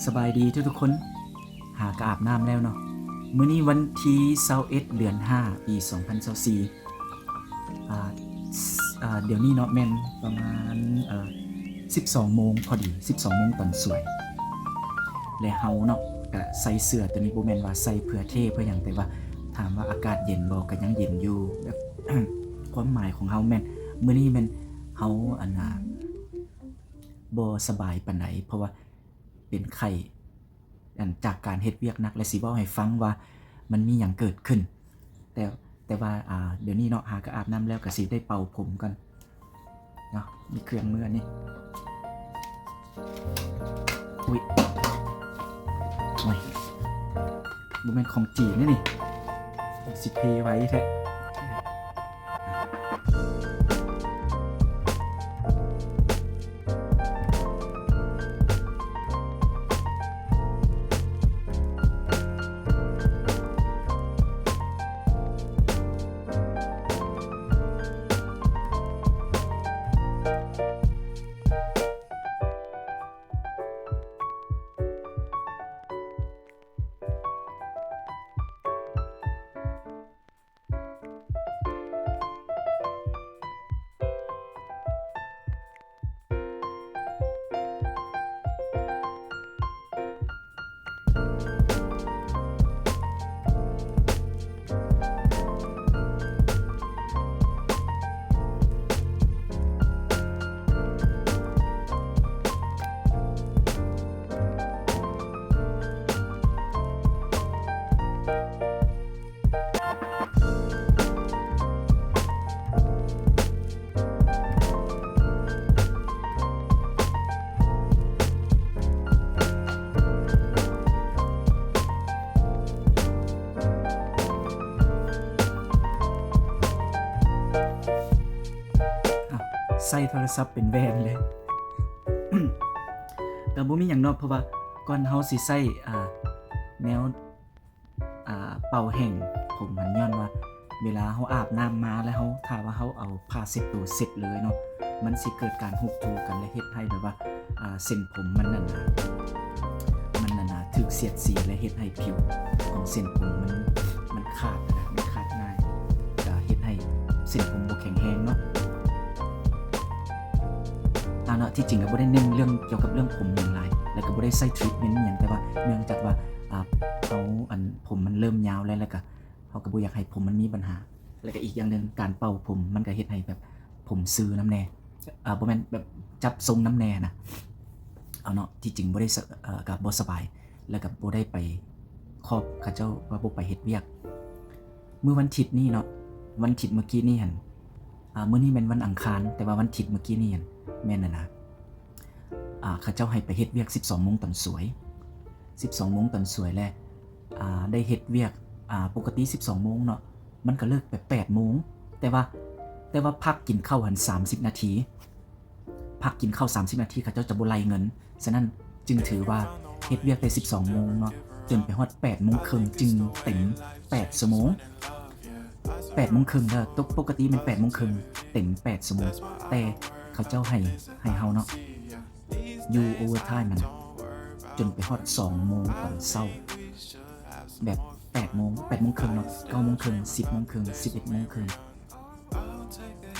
ສະບາຍດີທຸກໆຄົນ ຫາກະອາບນ້ຳແລ້ວເນາະ. ມື້ນີ້ວັນທີຊາວເອັດ ເດືອນຫ້າ ປີສອງພັນຊາວສີ່ ອາ ອາ ດຽວນີ້ເນາະ ແມ່ນປະມານ ເອີ ສິບສອງໂມງພໍດີ ສິບສອງໂມງຕອນສວຍ ແລະ ເຮົາເນາະ ກະໃສ່ເສື້ອໂຕນີ້ ບໍ່ແມ່ນວ່າໃສ່ເພື່ອເທ່ເພື່ອຫຍັງ ແຕ່ວ່າຖາມວ່າອາກາດເຢັນບໍ່? ກະຍັງເຢັນຢູ່. ແບບ ຄວາມໝາຍຂອງເຮົາແມ່ນ ມື້ນີ້ແມ່ນເຮົາ ອັນນ່າ ບໍ່ສະບາຍປານໃດ ເພາະວ່າເປັນໄຂ້ ອັນ ຈາກການເຮັດວຽກໜັກ ແລະ ຊິເວົ້າໃຫ້ຟັງວ່າມັນມີຫຍັງເກີດຂຶ້ນ. ແຕ່ ແຕ່ວ່າ ອາ ດຽວນີ້ເນາະ ຫາກະອາບນ້ຳແລ້ວ ກະຊິໄດ້ເປົ່າຜົມກ່ອນເນາະ. ມີເຄື່ອງມືອັນນີ້ ອຸ້ຍ ໂອ້ຍ ບໍ່ແມ່ນຂອງຈີນເດ້ນີ້ ຊິເພໄວແທ້. ໃຊ້ໂທລະສັບເປັນແວ່ນເລີຍ. ກະບໍ່ມີຫຍັງເນາະ ເພາະວ່າກ່ອນເຮົາຊິໃຊ້ ອາ ແນວ ອາ ເປົ່າແຫ້ງຜົມຫັ້ນ ຍ້ອນວ່າເວລາເຮົາອາບນ້ຳມາແລ້ວ ເຮົາ ຖ້າວ່າເຮົາເອົາຜ້າເຊັດໂຕເຊັດເລີຍເນາະ ມັນຊິເກີດການຮຸບທູກັນ ແລະ ເຮັດໃຫ້ແບບວ່າ ອາ ເສັ້ນຜົມມັນນັ້ນນະ ມັນນັ້ນນະ ຖືກສຽດສີ ແລະ ເຮັດໃຫ້ຜິວຂອງເສັ້ນຜົມມັນ ມັນຂາດນະ ມັນຂາດງ່າຍ ກະເຮັດໃຫ້ເສັ້ນຜົມບໍ່ແຂງແຮງເນາະ. ອາ ເນາະ ທີ່ຈິງກະບໍ່ໄດ້ເນັ້ນເລື່ອງ ກ່ຽວກັບເລື່ອງຜົມຫຍັງຫຼາຍ ແລະ ກະບໍ່ໄດ້ໃຊ້ທຣີດເມັນຫຍັງ ແຕ່ວ່າເນື່ອງຈາກວ່າ ອາ ເຮົາ ອັນ ຜົມມັນເລີ່ມຍາວແລ້ວ ແລ້ວກະເຮົາກະບໍ່ຢາກໃຫ້ຜົມມັນມີບັນຫາ ແລ້ວກະອີກຢ່າງໜຶ່ງ ການເປົ່າຜົມມັນກະເຮັດໃຫ້ແບບຜົມຊື່ນຳແດ່ ອາ ບໍ່ແມ່ນແບບຈັບຊົງນຳແດ່ນະ ເອົາເນາະ. ທີ່ຈິງບໍ່ໄດ້ ເອີ ກະບໍ່ສະບາຍ ແລ້ວກະບໍ່ໄດ້ໄປຂອບເຂົາເຈົ້າວ່າບໍ່ໄປເຮັດວຽກ. ມື້ວັນທິດນີ້ເນາະ ວັນທິດເມື່ອກີ້ນີ້ຫັ້ນ ອາ ມື້ນີ້ແມ່ນວັນອັງຄານ ແຕ່ວ່າວັນທິດເມື່ອກີ້ນີ້ຫັ້ນ ແມ່ນ ອັນນ່າ ອາ ເຂົາເຈົ້າໃຫ້ໄປເຮັດວຽກສິບສອງໂມງຕອນສວຍ ສິບສອງໂມງຕອນສວຍ ແລະ ອາ ໄດ້ເຮັດວຽກ ອາ ປົກກະຕິສິບສອງໂມງເນາະ ມັນກະເລີກແບບແປດໂມງ ແຕ່ວ່າ ແຕ່ວ່າພັກກິນເຂົ້າຫັ້ນສາມສິບນາທີ ພັກກິນເຂົ້າສາມສິບນາທີ ເຂົາເຈົ້າຈະບໍ່ໄລ່ເງິນ. ສະນັ້ນຈຶ່ງຖືວ່າເຮັດວຽກແຕ່ສິບສອງໂມງເນາະ ຈົນໄປຮອດແປດໂມງເຄິ່ງ ຈຶ່ງເຕັມແປດຊົ່ວໂມງ ແປດໂມງເຄິ່ງເດີ ຕົກ ປົກກະຕິແມ່ນແປດໂມງເຄິ່ງ ເຕັມແປດຊົ່ວໂມງ ແຕ່ເຂົາເຈົ້າໃຫ້ ໃຫ້ເຮົາເນາະ ຢູ່ໂອເວີທາມຫັ້ນ ຈົນໄປຮອດສອງໂມງຕອນເຊົ້າ ແບບແປດໂມງ ແປດໂມງເຄິ່ງເນາະ ເກົ້າໂມງເຄິ່ງ ສິບໂມງເຄິ່ງ ສິບເອັດໂມງເຄິ່ງ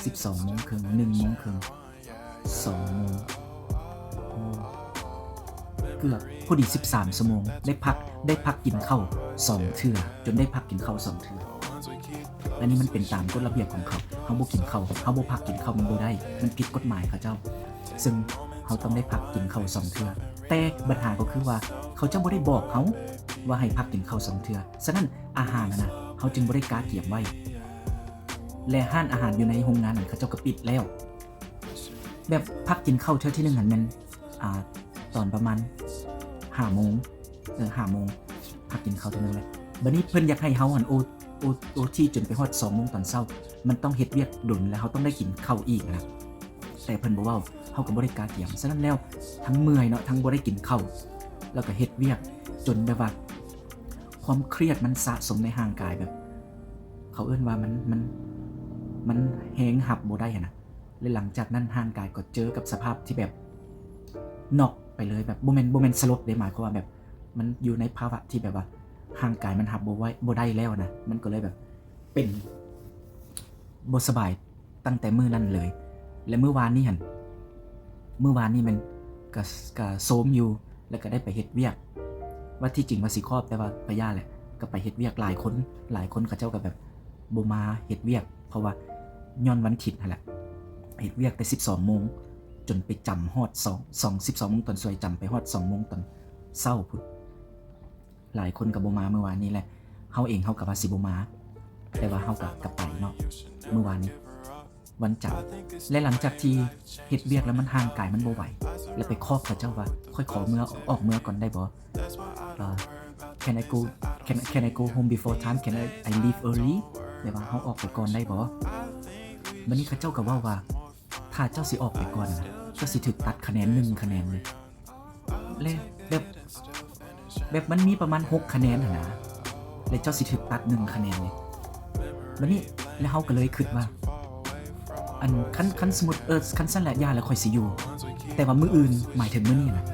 ສິບສອງໂມງເຄິ່ງ ໜຶ່ງໂມງເຄິ່ງ ສອງໂມງ ໂອ້ ເກືອບພໍດີສິບສາມຊົ່ວໂມງ ໄດ້ພັກ ໄດ້ພັກກິນເຂົ້າສອງເທື່ອ ຈົນໄດ້ພັກກິນເຂົ້າສອງເທື່ອ. ອັນນີ້ມັນເປັນຕາມກົດລະບຽບຂອງເຂົາ ເຮົາບໍ່ກິນເຂົ້າ ເຮົາບໍ່ພັກກິນເຂົ້າ ມັນບໍ່ໄດ້ ມັນຜິດກົດໝາຍເຂົາເຈົ້າ ເຊິ່ງເຮົາຕ້ອງໄດ້ພັກກິນເຂົ້າສອງເທື່ອ. ແຕ່ບັນຫາກໍຄືວ່າ ເຂົາເຈົ້າບໍ່ໄດ້ບອກເຮົາວ່າໃຫ້ພັກກິນເຂົ້າສອງເທື່ອ ສະນັ້ນອາຫານຫັ້ນນະ ເຮົາຈຶ່ງບໍ່ໄດ້ກະກຽມໄວ້ ແລະ ຮ້ານອາຫານຢູ່ໃນໂຮງງານນັ້ນ ເຂົາເຈົ້າກະປິດແລ້ວ. ແບບພັກກິນເຂົ້າເທື່ອທີໜຶ່ງຫັ້ນແມ່ນ ອາ ຕອນປະມານຫ້າໂມງ ເອີ ຫ້າໂມງ ພັກກິນເຂົ້າເທື່ອໜຶ່ງແລ້ວ. ບາດນີ້ເພິ່ນຢາກໃຫ້ເຮົາຫັ້ນໂອ ໂອ ໂອທີຈົນໄປຮອດສອງໂມງຕອນເຊົ້າ ມັນຕ້ອງເຮັດວຽກດົນ ແລ້ວເຮົາຕ້ອງໄດ້ກິນເຂົ້າອີກນະ. ແຕ່ເພິ່ນບໍ່ເວົ້າ ເຮົາກະບໍ່ໄດ້ກະກຽມ. ສະນັ້ນແລ້ວ ທັງເມື່ອຍເນາະ ທັງບໍ່ໄດ້ກິນເຂົ້າ ແລ້ວກະເຮັດວຽກຈົນແບບວ່າ ຄວາມຄຽດມັນສະສົມໃນຮ່າງກາຍ ແບບ ເຂົາເອີ້ນວ່າມັນ ມັນ ມັນແຮງຮັບບໍ່ໄດ້ຫັ້ນນະ. ແລະ ຫຼັງຈາກນັ້ນຮ່າງກາຍກໍເຈີກັບສະພາບທີ່ແບບ ນັອກ ໄປເລີຍ ແບບບໍ່ແມ່ນ ບໍ່ແມ່ນສະຫຼົບເດ້ ໝາຍຄວາມວ່າແບບມັນຢູ່ໃນພາວະທີ່ແບບວ່າຮ່າງກາຍມັນຮັບບໍ່ໄຫວ ບໍ່ໄດ້ແລ້ວນະ ມັນກໍເລີຍແບບເປັນບໍ່ສະບາຍຕັ້ງແຕ່ມື້ນັ້ນເລີຍ. ແລະ ມື້ວານນີ້ຫັ້ນ ມື້ວານນີ້ແມ່ນກະ ກະໂຊມຢູ່ ແລ້ວກະໄດ້ໄປເຮັດວຽກ ວ່າທີ່ຈິງວ່າຊິຄອບ ແຕ່ວ່າກະຢ່າແຫຼະ ກະໄປເຮັດວຽກ ຫຼາຍຄົນ ຫຼາຍຄົນເຂົາເຈົ້າກະແບບບໍ່ມາເຮັດວຽກ ເພາະວ່າຍ້ອນວັນທິດຫັ້ນແຫຼະ ເຮັດວຽກແຕ່ສິບສອງໂມງ ຈົນໄປຈຳຮອດສອງ ສອງ ສິບສອງໂມງຕອນສວຍ ຈຳໄປຮອດສອງໂມງຕອນເຊົ້າພຸ້ນ. ຫຼາຍຄົນກະບໍ່ມາມື້ວານນີ້ແຫຼະ ເຮົາເອງເຮົາກະວ່າຊິບໍ່ມາ ແຕ່ວ່າເຮົາກະ ກະໄປເນາະ ມື້ວານນີ້ວັນຈັນ. ແລະ ຫຼັງຈາກທີ່ເຮັດວຽກແລ້ວ ມັນ ຮ່າງກາຍມັນບໍ່ໄຫວ ແລ້ວໄປຄອບເຂົາເຈົ້າວ່າ ຂ້ອຍຂໍເມືອ ອອກເມືອກ່ອນໄດ້ບໍ່? ເອີ Can I go, can, can I go home before time? Can I, I leave early? ແບບວ່າເຮົາອອກໄປກ່ອນໄດ້ບໍ່? ບາດນີ້ເຂົາເຈົ້າກະເວົ້າວ່າ ຖ້າເຈົ້າຊິອອກໄປກ່ອນນະ ເຈົ້າຊິຖືກຕັດຄະແນນໜຶ່ງຄະແນນເລີຍ ແລະ ແບບ ແບບມັນມີປະມານຫົກຄະແນນຫັ້ນນະ ແລະ ເຈົ້າຊິຖືກຕັດໜຶ່ງຄະແນນເລີຍ. ບາດນີ້ ແລ້ວເຮົາກະເລີຍຄິດວ່າ ອັນ ຄັນ ຄັນສົມມຸດ ເອີ ຄັນຊັ້ນລະຢ່າ ແລ້ວຂ້ອຍຊິຢູ່ ແຕ່ວ່າມື້ອື່ນ ໝາຍເຖິງມື້ນີ້ນະ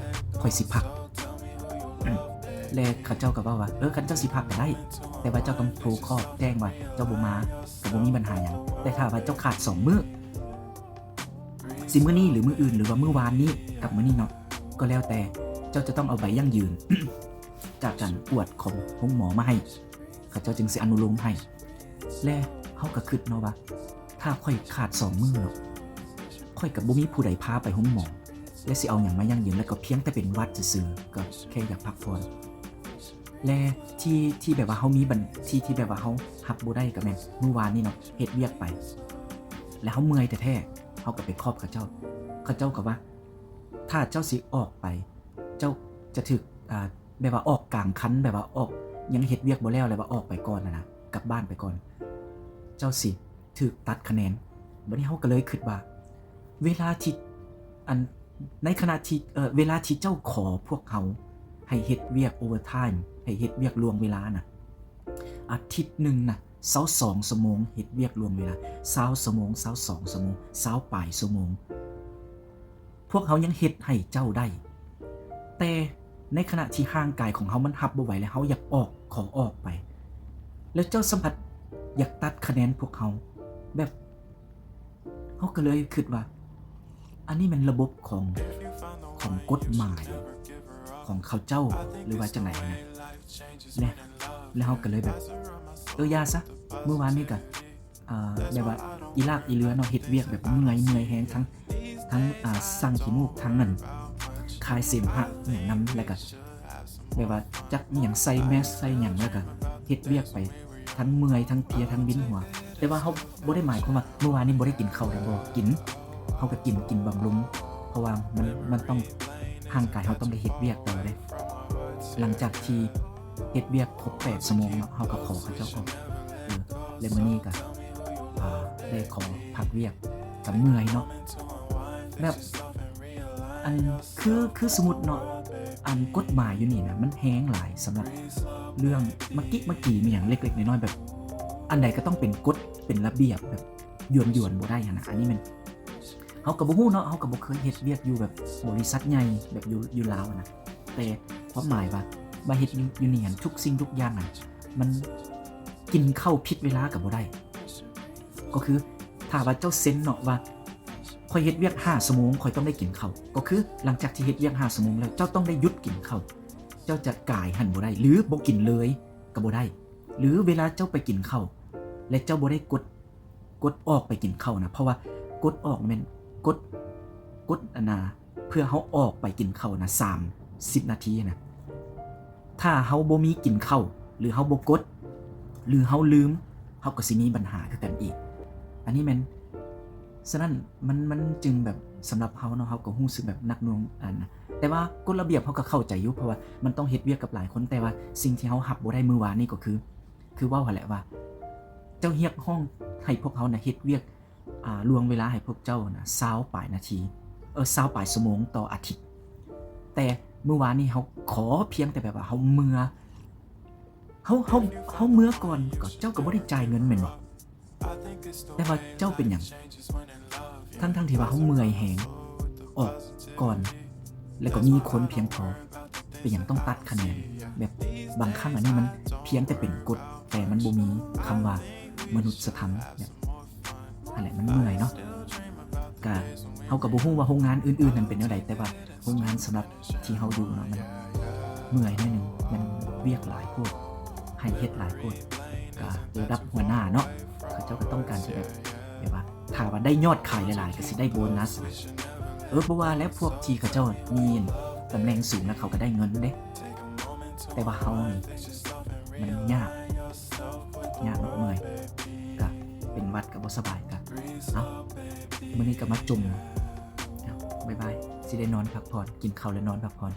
ຂ້ອຍຊິພັກ. ແລະ ເຂົາເຈົ້າກະເວົ້າວ່າ ເອີ ຄັນເຈົ້າຊິພັກກະໄດ້ ແຕ່ວ່າເຈົ້າຕ້ອງໂທຄອບແຈ້ງວ່າເຈົ້າບໍ່ມາ ກະບໍ່ມີບັນຫາຫຍັງ ແຕ່ຖ້າວ່າເຈົ້າຂາດສອງມື້ ຊິມື້ນີ້ ຫຼື ມື້ອື່ນ ຫຼືວ່າມື້ວານນີ້ກັບມື້ນີ້ເນາະ ກໍແລ້ວແຕ່ ເຈົ້າຈະຕ້ອງເອົາໃບຢັ້ງຢືນ ຈາກການກວດຂອງໂຮງໝໍມາໃຫ້ ເຂົາເຈົ້າຈຶ່ງຊິອະນຸໂລມໃຫ້. ແລະ ເຮົາກະຄິດເນາະວ່າ ຖ້າຂ້ອຍຂາດສອງມື້ເນາະ ຂ້ອຍກະບໍ່ມີຜູ້ໃດພາໄປໂຮງໝໍ ແລະ ຊິເອົາຫຍັງມາຢັ້ງຢືນ ແລະ ກະພຽງແຕ່ເປັນຫວັດຊື່ໆ ກະແຄ່ຢາກພັກຜ່ອນ. ແລະ ທີ່ ທີ່ແບບວ່າເຮົາມີບັນ ທີ່ ທີ່ແບບວ່າເຮົາຮັບບໍ່ໄດ້ກະແມ່ນມື້ວານນີ້ເນາະ ເຮັດວຽກໄປ ແລະ ເຮົາເມື່ອຍແທ້ໆ ເຮົາກະໄປຄອບເຂົາເຈົ້າ ເຂົາເຈົ້າກະວ່າ ຖ້າເຈົ້າຊິອອກໄປ ເຈົ້າຈະຖືກ ອາ ແບບວ່າອອກກາງຄັນ ແບບວ່າອອກ ຍັງເຮັດວຽກບໍ່ແລ້ວ ແລ້ວວ່າອອກໄປກ່ອນຫັ້ນນະ ກັບບ້ານໄປກ່ອນ ເຈົ້າຊິຖືກຕັດຄະແນນ. ບາດນີ້ເຮົາກະເລີຍຄິດວ່າ ເວລາທີ່ ອັນ ໃນຂະນະທີ່ ເອີ ເວລາທີ່ເຈົ້າຂໍພວກເຮົາໃຫ້ເຮັດວຽກ overtime ໃຫ້ເຮັດວຽກລ່ວງເວລານະ ອາທິດໜຶ່ງນະ ຊາວສອງຊົ່ວໂມງ ເຮັດວຽກລ່ວງເວລາ ຊາວຊົ່ວໂມງ ຊາວສອງຊົ່ວໂມງ ຊາວປາຍຊົ່ວໂມງ ພວກເຮົາຍັງເຮັດໃຫ້ເຈົ້າໄດ້ ແຕ່ໃນຂະນະທີ່ຮ່າງກາຍຂອງເຮົາມັນຮັບບໍ່ໄຫວ ແລະ ເຮົາຢາກອອກ ຂໍອອກໄປ ແລ້ວເຈົ້າສ່ຳພັດຢາກຕັດຄະແນນພວກເຮົາ ແບບ ເຮົາກະເລີຍຄິດວ່າ ອັນນີ້ແມ່ນລະບົບຂອງ ຂອງກົດໝາຍຂອງເຂົາເຈົ້າ ຫຼືວ່າຈັ່ງໃດຫັ້ນນະ ແລະ ແລະ ເຮົາກະເລີຍແບບ ເອີ ຢ່າຊະ ມື້ວານນີ້ກະ ອາ ແບບວ່າອີລາກອີເລືອເນາະ ເຮັດວຽກແບບເມື່ອຍ ເມື່ອຍແຮງ ທັງ ທັງ ອາ ຊັງຂີ້ມູກ ທັງ ອັນ ຄາຍເສມຫະຫຍັງນຳ ແລ້ວກະ ແບບວ່າຈັກອີ່ຫຍັງໃສ່ແມສໃສ່ຫຍັງ ແລ້ວກະເຮັດວຽກໄປ ທັງເມື່ອຍ ທັງເພຍ ທັງວິນຫົວ. ແຕ່ວ່າເຮົາບໍ່ໄດ້ໝາຍຄວາມວ່າມື້ວານນີ້ບໍ່ໄດ້ກິນເຂົ້າ ແລ້ວບໍ່ກິນ ເຮົາກະກິນ ກິນບຳລຸງ ເພາະວ່າມັນ ມັນຕ້ອງ ຮ່າງກາຍເຮົາຕ້ອງໄດ້ເຮັດວຽກຕໍ່ເດ້. ຫຼັງຈາກທີ່ເຮັດວຽກຄົບແປດຊົ່ວໂມງເນາະ ເຮົາກະຂໍເຂົາເຈົ້າອອກ ເອີ ແລະ ມື້ນີ້ກະ ອາ ໄດ້ຂໍພັກວຽກ ກະເມື່ອຍເນາະ ແບບ ອັນ ຄື ຄືສົມມຸດເນາະ ອັນ ກົດໝາຍຢູ່ນີ້ນະ ມັນແຮງຫຼາຍ ສຳລັບເລື່ອງມະກິມະກີ ມີຫຍັງເລັກໆນ້ອຍໆ ແບບ ອັນໃດກະຕ້ອງເປັນກົດ ເປັນລະບຽບ ແບບ ຢວນໆບໍ່ໄດ້ຫັ້ນນະ. ອັນນີ້ແມ່ນ ເຮົາກະບໍ່ຮູ້ເນາະ ເຮົາກະບໍ່ເຄີຍເຮັດວຽກຢູ່ແບບບໍລິສັດໃຫຍ່ ແບບຢູ່ ຢູ່ລາວຫັ້ນນະ ແຕ່ຄວາມໝາຍວ່າ ມາເຮັດຢູ່ ຢູ່ນີ້ຫັ້ນ ທຸກສິ່ງທຸກຢ່າງຫັ້ນ ມັນ ກິນເຂົ້າຜິດເວລາກະບໍ່ໄດ້ ກໍຄື ຖ້າວ່າເຈົ້າເຊັນເນາະວ່າ ຂ້ອຍເຮັດວຽກຫ້າຊົ່ວໂມງ ຂ້ອຍຕ້ອງໄດ້ກິນເຂົ້າ ກໍຄື ຫຼັງຈາກທີ່ເຮັດວຽກຫ້າຊົ່ວໂມງແລ້ວ ເຈົ້າຕ້ອງໄດ້ຢຸດກິນເຂົ້າ ເຈົ້າຈະກາຍຫັ້ນບໍ່ໄດ້ ຫຼື ບໍ່ກິນເລີຍກະບໍ່ໄດ້ ຫຼື ເວລາເຈົ້າໄປກິນເຂົ້າ ແລະ ເຈົ້າບໍ່ໄດ້ກົດ ກົດອອກໄປກິນເຂົ້ານະ ເພາະວ່າກົດອອກແມ່ນ ກົດ ກົດ ອັນນາ ເພື່ອເຮົາອອກໄປກິນເຂົ້ານະ ສາມສິບນາທີນະ ຖ້າເຮົາບໍ່ມີກິນເຂົ້າ ຫຼື ເຮົາບໍ່ກົດ ຫຼື ເຮົາລືມ ເຮົາກະຊິມີບັນຫາຄືກັນອີກ. ອັນນີ້ແມ່ນ ສະນັ້ນ ມັນ ມັນຈຶ່ງແບບ ສຳລັບເຮົາເນາະ ເຮົາກະຮູ້ສຶກແບບໜັກໜ່ວງ ອັນນະ ແຕ່ວ່າກົດລະບຽບເຮົາກະເຂົ້າໃຈຢູ່ ເພາະວ່າມັນຕ້ອງເຮັດວຽກກັບຫຼາຍຄົນ ແຕ່ວ່າສິ່ງທີ່ເຮົາຮັບບໍ່ໄດ້ມື້ວານນີ້ກໍຄື ຄືເວົ້າຫັ້ນແຫຼະວ່າ ເຈົ້າຮຽກຮ້ອງໃຫ້ພວກເຮົານະເຮັດວຽກ ອາ ລ່ວງເວລາໃຫ້ພວກເຈົ້ານະ ຊາວປາຍນາທີ ເອີ ຊາວປາຍຊົ່ວໂມງຕໍ່ອາທິດ ແຕ່ມື້ວານນີ້ເຮົາຂໍພຽງແຕ່ແບບວ່າເຮົາເມືອ ເຮົາ ເຮົາ ເຮົາເມືອກ່ອນ ກໍເຈົ້າກະບໍ່ໄດ້ຈ່າຍເງິນແມ່ນບໍ່? ແຕ່ວ່າເຈົ້າເປັນຫຍັງ ທັງໆທີ່ວ່າເຮົາເມື່ອຍແຮງ ອອກກ່ອນ ແລ້ວກໍມີຄົນພຽງພໍ ເປັນຫຍັງຕ້ອງຕັດຂະແໜງ? ແບບບາງຄັ້ງອັນນີ້ມັນພຽງແຕ່ເປັນກົດ ແຕ່ມັນບໍ່ມີຄຳວ່າມະນຸດສະທຳ ແບບອັນນັ້ນມັນເມື່ອຍເນາະ. ກະເຮົາກໍບໍ່ຮູ້ວ່າໂຮງງານອື່ນໆນັ້ນເປັນແນວໃດ ແຕ່ວ່າໂຮງງານສຳລັບທີ່ເຮົາຢູ່ເນາະ ມັນເມື່ອຍໜ້ອຍໜຶ່ງ ມັນວຽກຫຼາຍໂພດ ໃຫ້ເຮັດຫຼາຍໂພດ. ກະລະດັບຫົວໜ້າເນາະ ເຂົາເຈົ້າກໍຕ້ອງການທີ່ແບບ ແບບວ່າ ຖ້າວ່າໄດ້ຍອດຂາຍຫຼາຍໆ ກໍຊິໄດ້ໂບນັສນະ. ເອີ ບໍ່ວ່າແລ້ວ ພວກທີ່ເຂົາເຈົ້າມີຕຳແໜ່ງສູງແລ້ວ ເຂົາກໍໄດ້ເງິນເດ້ ແຕ່ວ່າເຮົານີ້ມັນຍາກ ຍາກເນາະ ເມື່ອຍ ກະເປັນຫວັດກໍບໍ່ສະບາຍ ກະ ເອົ້າ ມື້ນີ້ກໍມາຈົ່ມ ເອົ້າ ບາຍບາຍ ຊິໄດ້ນອນພັກຜ່ອນ ກິນເຂົ້າແລ້ວນອນພັກຜ່ອນ.